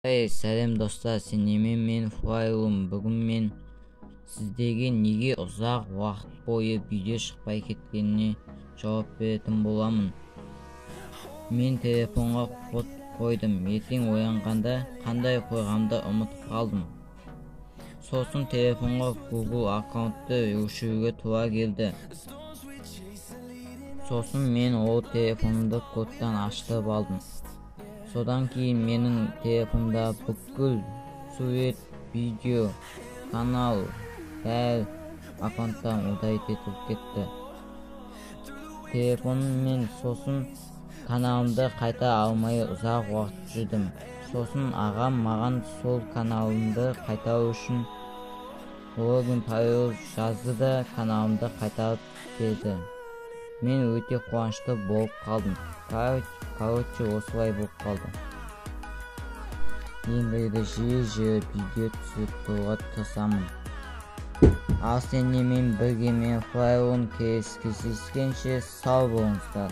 Эй, сәлем, достар! Сендермен мен, Флайлум. Бүгін мен сіздерге неге ұзақ уақыт бойы видео шықпай кеткеніне жауап беретін боламын. Мен телефонға код қойдым. Ертең оянғанда қандай қойғанымды ұмытып қалдым. Сосын телефонға Google аккаунтты өшіруге тура келді. Сосын мен ол телефонымды кодтан аштырып алдым. Содан кейін менің телефонымда бүкіл сурет, видео, канал, бәрі аккаунттарым удалить етіліп кетті. Телефоным мен сосын каналымды қайта алмай ұзақ уақыт жүрдім. Сосын ағам маған сол каналымды қайтару үшін логин, пароль жазды да, каналымды қайтарып берді. Мен өте қуанышты болып қалдым. Короче, осылай болып қалды. Енді жиі-жиі видео түсіріп тұруға тырысамын. Ал сендермен бірге мен, Флайлон. Келесі кездескенше сау болыңыздар!